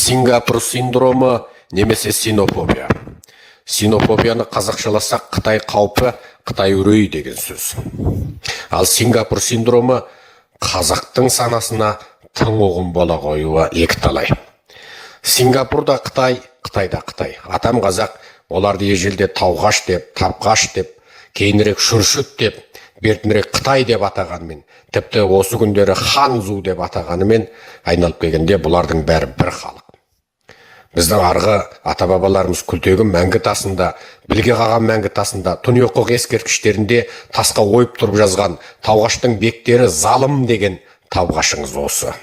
Сингапур синдромы немесе синофобия. Синофобияны қазақшаласақ, қытай қаупі, қытай үрейі деген сөз. Ал Сингапур синдромы қазақтың санасына тың ұғым бола қоюы екіталай. Сингапур да Қытай, Қытай да Қытай. Атам қазақ оларды ежелде Тауғаш деп, Тапқаш деп, кейінірек Шүршіт деп, бертінірек Қытай деп атағанымен, тіпті осы күндері Ханзу деп атағанымен, айналып келгенде бұлардың бәрі бір халық. Біздің арғы ата бабаларымыз Күлтегін мәңгі тасында, Білге қаған мәңгі тасында, Түнеқұқ ескерткіштерінде тасқа ойып тұрып жазған «Тауғаштың бектері залым» деген тауғашыңыз осы.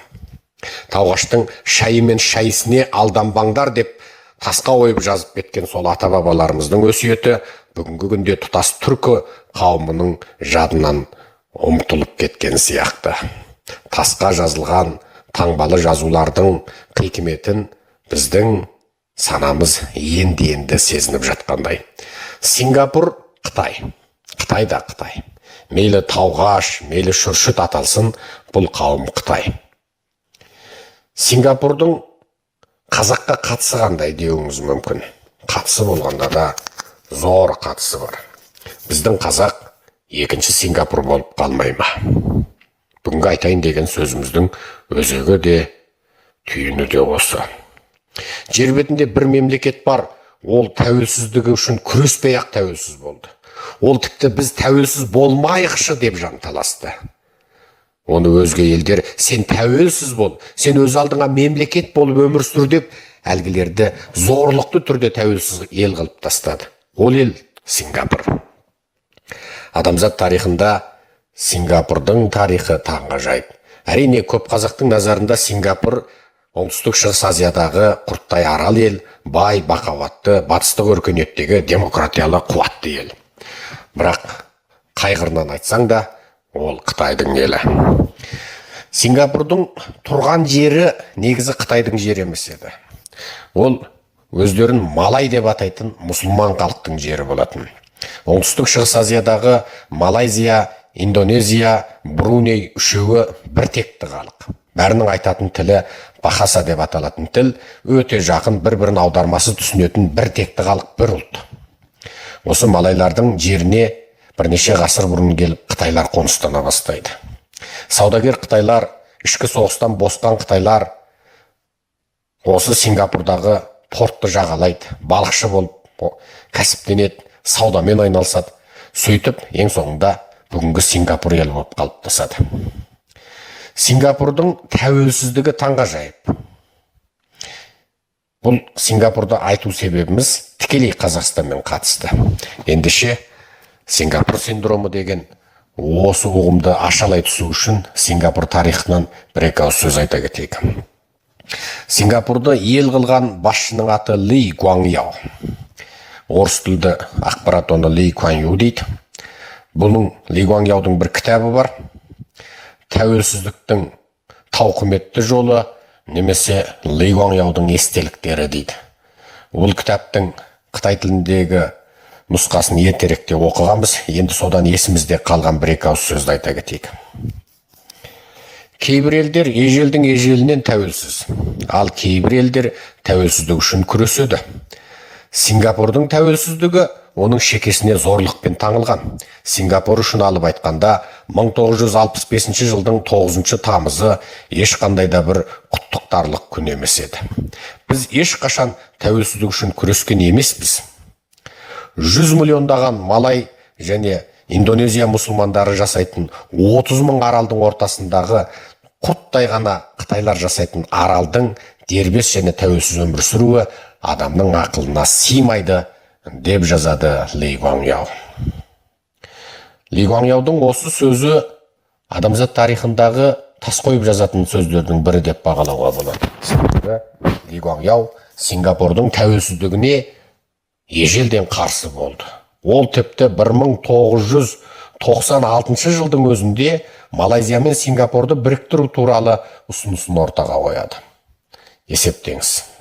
Тауғаштың шайы мен шайысіне алданбаңдар деп тасқа ойып жазып кеткен сол ата бабаларымыздың өсиеті бүгінгі күнде тұтас түркі қауымының жадынан ұмытылып кеткен сияқты. Тасқа жазылған таңбалы жазулардың хикметін біздің санамыз енді-енді сезініп жатқандай. Сингапур Қытай, Қытай да Қытай. Мейлі Тауғаш, мейлі Шүршіт аталсын, бұл қауым Қытай. Сингапурдың қазаққа қатысы қандай деуіңіз мүмкін. Қатысы болғанда да, зор қатысы бар. Біздің қазақ екінші Сингапур болып қалмай ма? Бүгінгі айтайын деген сөзіміздің өзегі де, түйіні де осы. Жер бетінде бір мемлекет бар, ол тәуелсіздігі үшін күреспей ақ тәуелсіз болды. Ол тіпті «біз тәуелсіз болмайықшы» деп жанталасты. Оны өзге елдер «сен тәуелсіз бол, сен өз алдыңа мемлекет болып өмір сүр» деп, әлгілерді зорлықты түрде тәуелсіз ел қылып тастады. Ол ел — Сингапур. Адамзат тарихында Сингапурдың тарихы таңғажайып. Әрине, көп қазақтың назарында Сингапур — Оңтүстік Шығыс Азиядағы құрттай арал ел, бай, бақауатты, батыстық өркениеттегі демократиялы қуатты ел. Бірақ қай қырынан айтсаң да, ол Қытайдың елі. Сингапурдың тұрған жері негізі Қытайдың жері емес еді. Ол өздерін малай деп атайтын мұсылман халықтың жері болатын. Оңтүстік Шығыс Азиядағы Малайзия, Индонезия, Бруней үшеуі бір текті халық. Бәрінің айтатын тілі бахаса деп аталатын тіл, өте жақын, бір бірін аудармасыз түсінетін бір текті халық, бір ұлт. Осы малайлардың жеріне бірнеше ғасыр бұрын келіп қытайлар қоныстана бастайды. Саудагер қытайлар, ішкі соғыстан босқан қытайлар осы Сингапурдағы портты жағалайды, балықшы болып кәсіптенеді, саудамен айналысады. Сөйтіп, ең соңында бүгінгі Сингапур елі болып қалыптасады. Сингапурдың тәуелсіздігі таңғажайып. Бұл Сингапурды айту себебіміз тікелей Қазақстанмен қатысты. Ендеше, Сингапур синдромы деген осы ұғымды ашалай түсу үшін Сингапур тарихынан бір екі ауыз сөз айта кетейік. Сингапурды ел қылған басшының аты Ли Гуаңяо. Орыс тілді ақпарат оны Ли Куан Ю дейді. Бұның, Ли Гуаңяудың бір кітабы бар, «Тәуелсіздіктің тауқыметті жолы» немесе «Ли Гуаңяудың естеліктері» дейді. Ол кітаптың қытай тіліндегі нұсқасын ертеректе оқығанбыз. Енді содан есімізде қалған бір екі ауыз сөзді айта кетейік. Кейбір елдер ежелдің ежелінен тәуелсіз, ал кейбір елдер тәуелсіздік үшін күреседі. Сингапурдың тәуелсіздігі оның шекесіне зорлықпен таңылған. Сингапур үшін алып айтқанда, 1965 жылдың 9 тамызы ешқандай да бір құттықтарлық күн емес еді. Біз ешқашан тәуелсіздік үшін күрескен емеспіз. 100 миллиондаған малай және Индонезия мұсылмандары жасайтын 30 мың аралдың ортасындағы құрттай ғана қытайлар жасайтын аралдың дербес және тәуелсіз өмір сүруі адамның ақылына сыймайды деп жазады Ли Гуаңяо. Ли Гуаңяудың осы сөзі адамзат тарихындағы тас қойып жазатын сөздердің бірі деп бағалауға болады. Себебі Ли Гуаңяо Сингапурдың тәуелсіздігіне ежелден қарсы болды. Ол тіпті 1996 жылдың өзінде Малайзия мен Сингапурды біріктіру туралы ұсынысын ортаға қояды. Есептеңіз.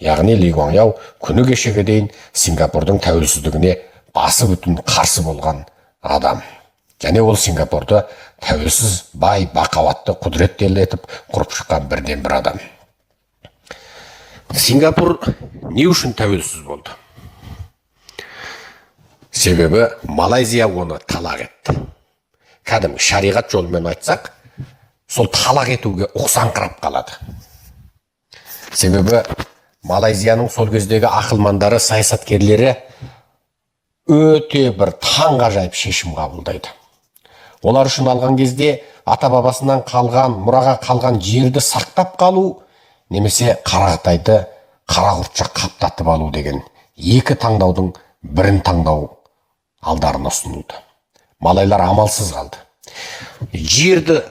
Яғни Ли Гуаңяо күні кешеге дейін Сингапурдың тәуелсіздігіне басы бүтін қарсы болған адам. Және ол Сингапурды тәуелсіз, бай, бақауатты, құдіретті ел етіп құрып шыққан бірден бір адам. Сингапур не үшін тәуелсіз болды? Себебі Малайзия оны талақ етті. Кәдімгі шариғат жолымен айтсақ, сол талақ етуге ұқсаңқырап қалады. Себебі Малайзияның сол кездегі ақылмандары, саясаткерлері өте бір таңғажайып шешім қабылдайды. Олар үшін алған кезде ата-бабасынан қалған, мұраға қалған жерді сақтап қалу немесе қара қытайды қара құртша қаптатып алу деген екі таңдаудың бірін таңдау алдарына ұсынылды. Малайлар амалсыз қалды. Жерді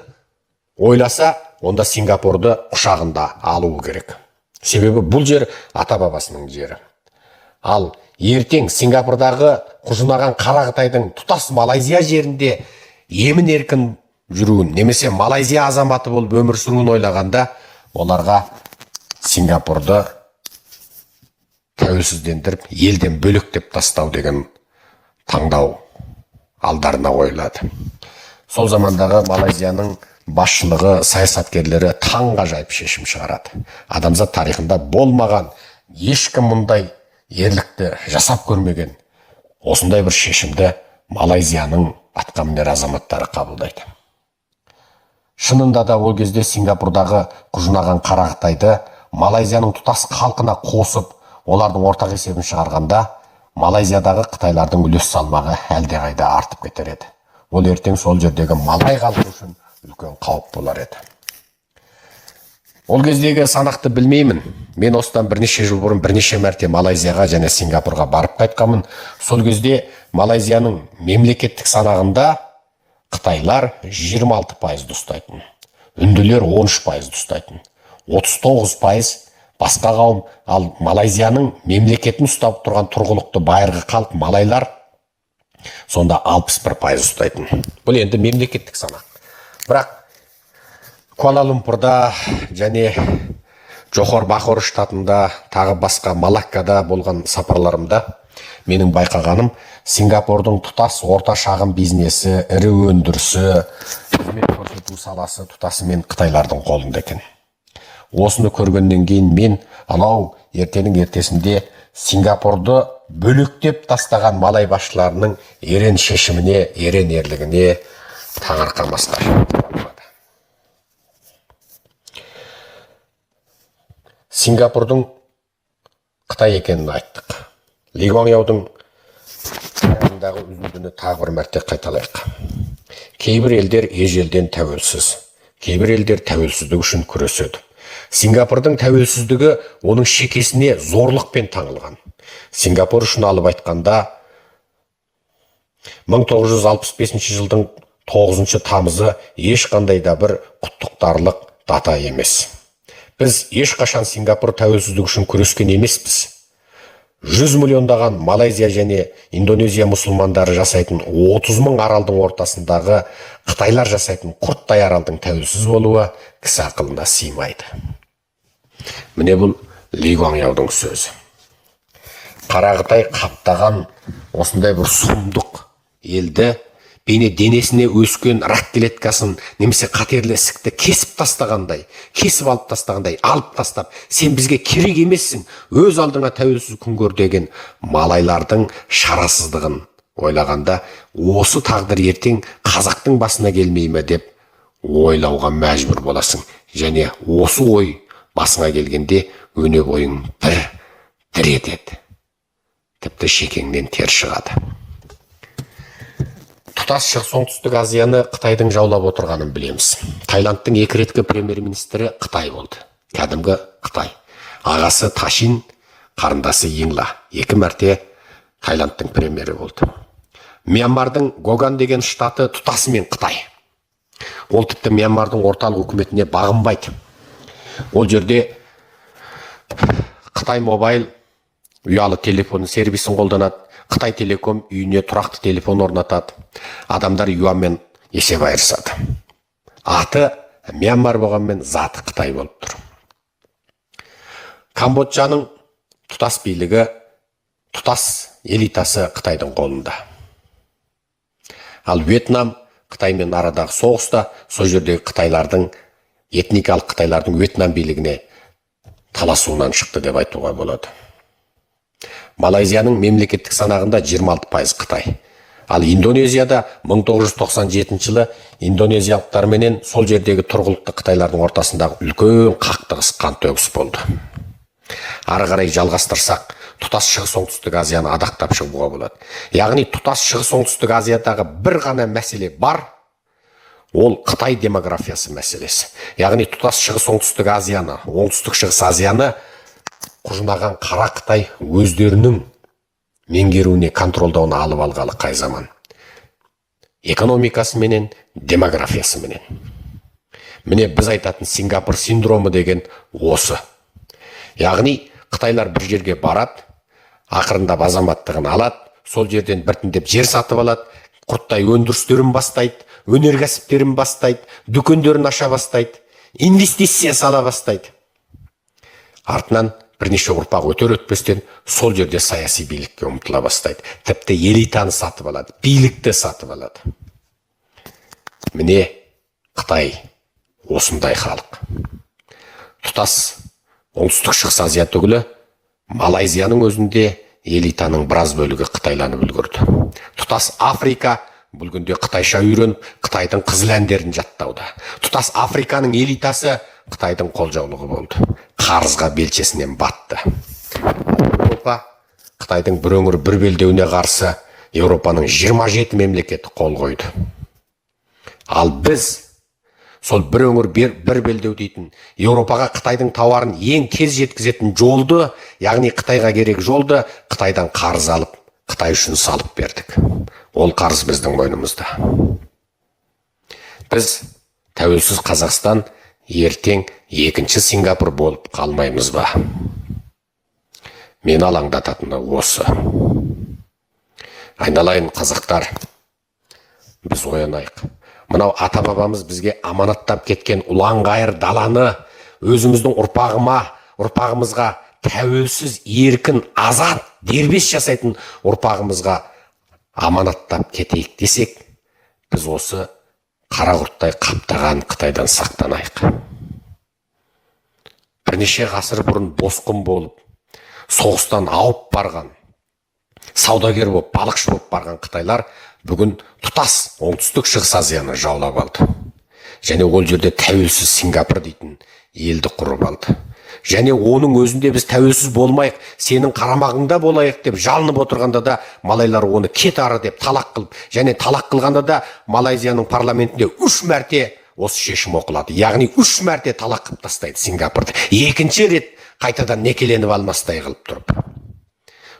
ойласа, онда Сингапурды құшағында алуы керек. Себебі бұл жер ата-бабасының жері. Ал ертең Сингапурдағы құжынаған қара қытайдың тұтас Малайзия жерінде емін еркін жүруін немесе Малайзия азаматы болып өмір сүруін ойлағанда, оларға Сингапурды тәуелсіздендіріп, елден бөлектеп тастау деген таңдау алдарына қойылады. Сол замандағы Малайзияның басшылығы, саясаткерлері таңғажайып шешім шығарады. Адамзат тарихында болмаған, ешкім мұндай ерлікті жасап көрмеген осындай бір шешімді Малайзияның атқамінер азаматтары қабылдайды. Шынында да ол кезде Сингапурдағы құжынаған қара қытайды Малайзияның тұтас халқына қосып, олардың ортақ есебін шығарғанда, Малайзиядағы қытайлардың үлес салмағы әлдеқайда артып кетер еді. Ол ертең сол жердегі малай халқы үшін үлкен қауіп болар еді. Ол кездегі санақты білмеймін. Мен осыдан бірнеше жыл бұрын бірнеше мәрте Малайзияға және Сингапурға барып қайтқанмын. Сол кезде Малайзияның мемлекеттік санағында қытайлар 26%-ды ұстайтын, үнділер 13%-ды ұстайтын, 39% басқа қауым. Ал Малайзияның мемлекетін ұстап тұрған тұрғылықты байырғы халық малайлар сонда 61% ұстайтын. Бұл енді мемлекеттік санақ. Бірақ Куала-Лумпурда және Жохор Бахор штатында, тағы басқа Малаккада болған сапарларымда менің байқағаным, Сингапурдың тұтас орта шағын бизнесі, ірі өндірісі, қызмет көрсету саласы тұтасымен қытайлардың қолында екен. Осыны көргеннен кейін мен анау ертенің ертесінде Сингапурды бөлектеп тастаған малай басшыларының ерен шешіміне, ерен ерлігіне таңырқамасқа болмады. Сингапурдың қытай екенін айттық. Ли Гуаңяудың кітабындағы үзіндіні тағы бір мәрте қайталайық. Кейбір елдер ежелден тәуелсіз, кейбір елдер тәуелсіздік үшін күреседі. Сингапурдың тәуелсіздігі оның шекесіне зорлықпен таңылған. Сингапур үшін алып айтқанда, 1965 жылдың 9 тамызы ешқандай да бір құттықтарлық дата емес. Біз ешқашан Сингапур тәуелсіздігі үшін күрескен емеспіз. 100 миллиондаған Малайзия және Индонезия мұсылмандары жасайтын 30 мың аралдың ортасындағы қытайлар жасайтын құрттай аралдың тәуелсіз болуы кісі ақылына сыймайды. Міне, бұл Ли Гуаңяудың сөзі. Қара қытай қаптаған осындай бір сұмдық елді бейне денесіне өскен рак клеткасын немесе қатерлі ісікті кесіп тастағандай, кесіп алып тастағандай алып тастап, сен бізге керек емессің, өз алдыңа тәуелсіз күн көр деген малайлардың шарасыздығын ойлағанда, осы тағдыр ертең қазақтың басына келмей ме деп ойлауға мәжбүр боласың. Және осы ой басыңа келгенде өне бойың бір дір етеді, тіпті шекеңнен тер шығады. Тұтас Шығыс Оңтүстік Азияны Қытайдың жаулап отырғанын білеміз. Таиландтың екі реткі премьер-министрі Қытай болды. Кәдімгі Қытай. Ағасы Ташин, қарындасы Иңла екі мәрте Таиландтың премьері болды. Мьянмардың Гоган деген штаты тұтасымен Қытай. Ол тіпті Мьянмардың орталық үкіметіне бағынбайды. Ол жерде Қытай Мобайл ұялы телефон сервисін қолданады. Қытай Телеком үйіне тұрақты телефон орнатады. Адамдар юанмен есеп айырысады. Аты Мьянмар болғанмен, заты Қытай болып тұр. Камбоджаның тұтас билігі, тұтас элитасы Қытайдың қолында. Ал Вьетнам Қытаймен арадағы соғыста сол жердегі қытайлардың, этникалық қытайлардың Вьетнам билігіне Таласуынан шықты деп айтуға болады. Малайзияның мемлекеттік санағында 26% қытай. Ал Индонезияда 1997 жылы индонезиялықтар менен сол жердегі тұрғылықты қытайлардың ортасындағы үлкен қақтығыс, қантөгіс болды. Ары қарай жалғастырсақ, тұтас Шығыс Оңтүстік Азияны адақтап шығуға болады. Яғни тұтас Шығыс Оңтүстік Азиядағы бір ғана мәселе бар, ол қытай демографиясы мәселесі. Яғни тұтас Шығыс Оңтүстік Азияны, Оңтүстік Шығыс Азияны құжынаған қара қытай өздерінің меңгеруіне, контролдауына алып алғалы қай заман, экономикасыменен, демографиясыменен. Міне, біз айтатын Сингапур синдромы деген осы. Яғни қытайлар бір жерге барады, ақырындап азаматтығын алады, сол жерден біртіндеп жер сатып алады, құрттай өндірістерін бастайды, өнеркәсіптерін бастайды, дүкендерін аша бастайды, инвестиция сала бастайды. Артынан бірнеше ұрпақ өтер өтпестен сол жерде саяси билікке ұмтыла бастайды, тіпті элитаны сатып алады, билікті сатып алады. Міне, қытай осындай халық. Тұтас Оңтүстік Шығыс Азия түгілі, Малайзияның өзінде элитаның біраз бөлігі қытайланып үлгерді. Тұтас Африка бұл күнде қытайша үйреніп, қытайдың қызыл әндерін жаттауда. Тұтас Африканың элитасы қытайдың қолжаулығы болды, қарызға белшесінен батты. Еуропа қытайдың бір өңір, бір белдеуіне қарсы Еуропаның 27 мемлекеті қол қойды. Ал біз сол бір өңір, бір белдеу дейтін, Еуропаға қытайдың тауарын ең тез жеткізетін жолды, яғни қытайға керек жолды қытайдан қарыз алып, қытай үшін салып бердік. Ол қарыз біздің мойнымызда. Біз, тәуелсіз Қазақстан, ертең екінші Сингапур болып қалмаймыз ба? Мені алаңдататыны осы. Айналайын қазақтар, біз оянайық. Мынау ата бабамыз бізге аманаттап кеткен ұланғайыр даланы өзіміздің ұрпағымызға, тәуелсіз, еркін, азат, дербес жасайтын ұрпағымызға аманаттап кетейік десек, біз осы қара құрттай қаптаған қытайдан сақтанайық. Бірнеше ғасыр бұрын босқын болып, соғыстан ауып барған, саудагер болып, балықшы болып барған қытайлар бүгін тұтас Оңтүстік Шығыс Азияны жаулап алды және ол жерде тәуелсіз Сингапур дейтін елді құрып алды. Және оның өзінде біз тәуелсіз болмайық, сенің қарамағыңда болайық деп жалынып отырғанда да, малайлар оны кет ары деп талақ қылып, және талақ қылғанда да Малайзияның парламентінде үш мәрте осы шешім оқылады. Яғни үш мәрте талақ қылып тастайды Сингапурды, екінші рет қайтадан некеленіп алмастай қылып тұрып.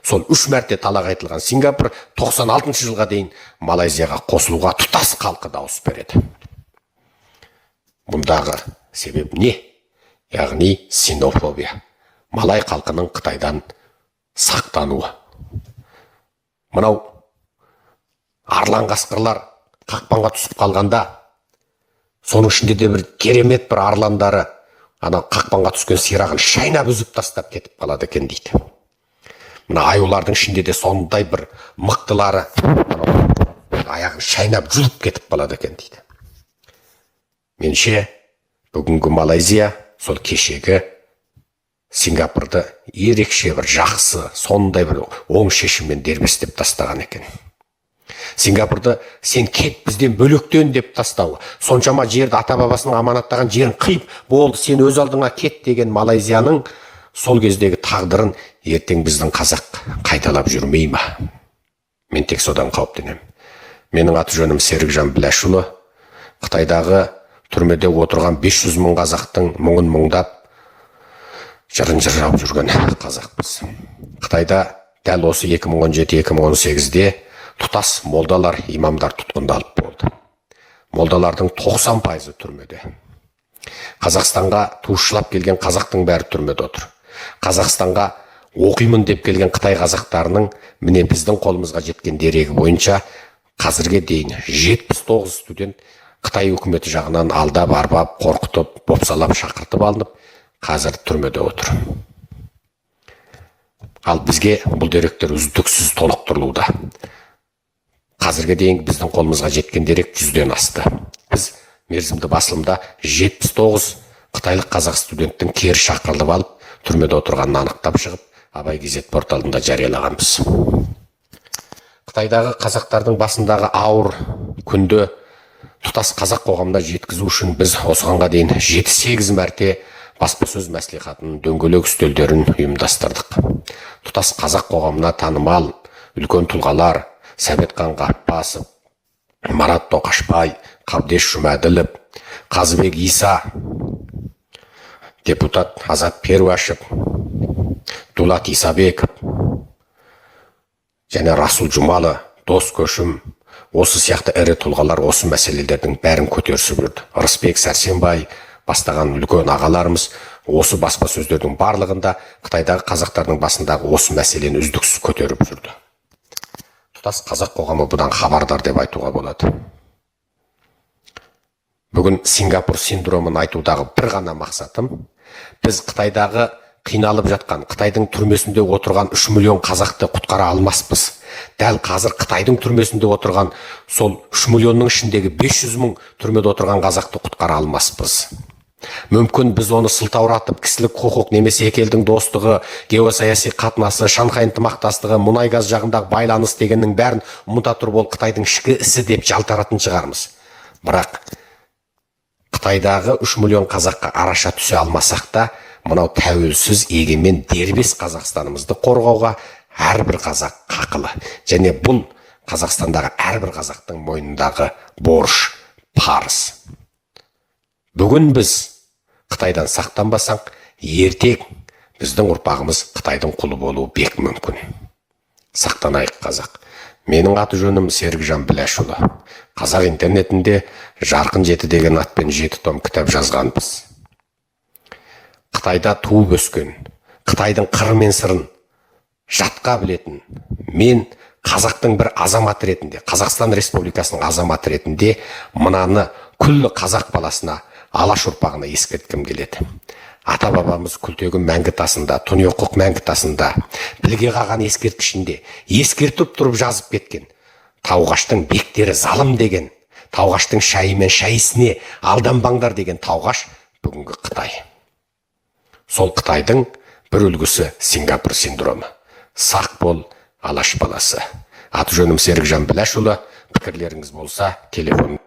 Сол үш мәрте талақ айтылған Сингапур 96 жылға дейін Малайзияға қосылуға тұтас халқы дауыс береді. Мұндағы себеп не? Яғни синофобия, малай халқының қытайдан сақтануы. Мынау арлан қасқырлар қақпанға түсіп қалғанда, соның ішінде де бір керемет бір арландары ана қақпанға түскен сирағын шайнап үзіп тастап кетіп қалады екен дейді. Мына аюлардың ішінде де сондай бір мықтылары анау аяғын шайнап жұлып кетіп қалады екен дейді. Менше, бүгінгі Малайзия сол кешегі Сингапурды ерекше бір жақсы, сондай бір оң шешіммен дербестеп тастаған екен. Сингапурды сен кет, бізден бөлектен деп тастау, соншама жерді, ата бабасының аманаттаған жерін қиып, болды, сен өз алдыңа кет деген Малайзияның сол кездегі тағдырын ертең біздің қазақ қайталап жүрмей ма? Мен тек содан қауіптенемін. Менің аты жөнім Серікжан Біләшұлы. Қытайдағы түрмеде отырған 500 мың қазақтың мұңын мұңдап, жырын жырлап жүрген қазақпыз. Қытайда дәл осы 2017-2018-де тұтас молдалар, имамдар тұтқындалып болды. Молдалардың 90% түрмеде. Қазақстанға туысшылап келген қазақтың бәрі түрмеде отыр. Қазақстанға оқимын деп келген қытай қазақтарының, міне, біздің қолымызға жеткен дерегі бойынша, қазірге дейін 79 студент қытай үкіметі жағынан алдап, арбап, қорқытып, бопсалап шақыртып алынып, қазір түрмеде отыр. Ал бізге бұл деректер үздіксіз толықтырылуда. Қазірге дейін біздің қолымызға жеткен дерек 100-ден асты. Біз мерзімді басылымда 79 қытайлық қазақ студенттің кері шақырылып алып, түрмеде отырғанын анықтап шығып, Абай Кезет порталында жариялағанбыз. Қытайдағы қазақтардың басындағы ауыр күнді тұтас қазақ қоғамына жеткізу үшін біз осығанға дейін 7-8 мәрте баспасөз мәслихатын, дөңгелек үстелдерін ұйымдастырдық. Тұтас қазақ қоғамына танымал үлкен тұлғалар Сәбетқан Ғаппасов, Марат Тоқашбай, Қабдеш Жұмәділов, Қазыбек Иса, депутат Азат Перуашев, Дулат Исабеков және Расул Жұмалы, Дос Көшім, осы сияқты ірі тұлғалар осы мәселелердің бәрін көтерісіп жүрді. Рысбек Сәрсенбай бастаған үлкен ағаларымыз осы баспасөздердің барлығында Қытайдағы қазақтардың басындағы осы мәселені үздіксіз көтеріп жүрді. Тұтас қазақ қоғамы бұдан хабардар деп айтуға болады. Бүгін Сингапур синдромын айтудағы бір ғана мақсатым: біз Қытайдағы қиналып жатқан, Қытайдың түрмесінде отырған 3 миллион қазақты құтқара алмаспыз. Дәл қазір Қытайдың түрмесінде отырған сол 3 миллионның ішіндегі 500 мың түрмеде отырған қазақты құтқара алмаспыз. Мүмкін, біз оны сылтауратып, кісілік құқық немесе екі елдің достығы, геосаяси қатынасы, Шанхай ынтымақтастығы, мұнай газ жағындағы байланыс дегеннің бәрін ұмыта тұрып, ол Қытайдың ішкі ісі деп жалтаратын шығармыз. Бірақ Қытайдағы 3 миллион қазаққа араша түсе алмасақ та, мынау тәуелсіз, егемен, дербес Қазақстанымызды қорғауға әрбір қазақ қақылы және бұл Қазақстандағы әрбір қазақтың мойнындағы борыш, парыз. Бүгін біз Қытайдан сақтанбасақ, ертең біздің ұрпағымыз Қытайдың құлы болуы бек мүмкін. Сақтанайық, қазақ! Менің аты жөнім Серікжан Біләшұлы. Қазақ интернетінде «Жарқын жеті» деген атпен 7 том кітап жазғанбыз. Қытайда туып өскен, Қытайдың қыры мен сырын жатқа білетін мен қазақтың бір азаматы ретінде, Қазақстан Республикасының азаматы ретінде мынаны күллі қазақ баласына, Алаш ұрпағына ескерткім келеді. Ата бабамыз Күлтегін мәңгі тасында, Түнеқұқ мәңгі тасында, Білге қаған ескерткішінде ескертіп тұрып жазып кеткен: «Тауғаштың бектері залым» деген, «Тауғаштың шайы мен шайысіне алданбаңдар» деген. Тауғаш — бүгінгі Қытай. Сол Қытайдың бір үлгісі — Сингапур синдромы. Сақ бол, Алаш баласы! Аты жөнім Серікжан Біләшұлы. Пікірлеріңіз болса, телефон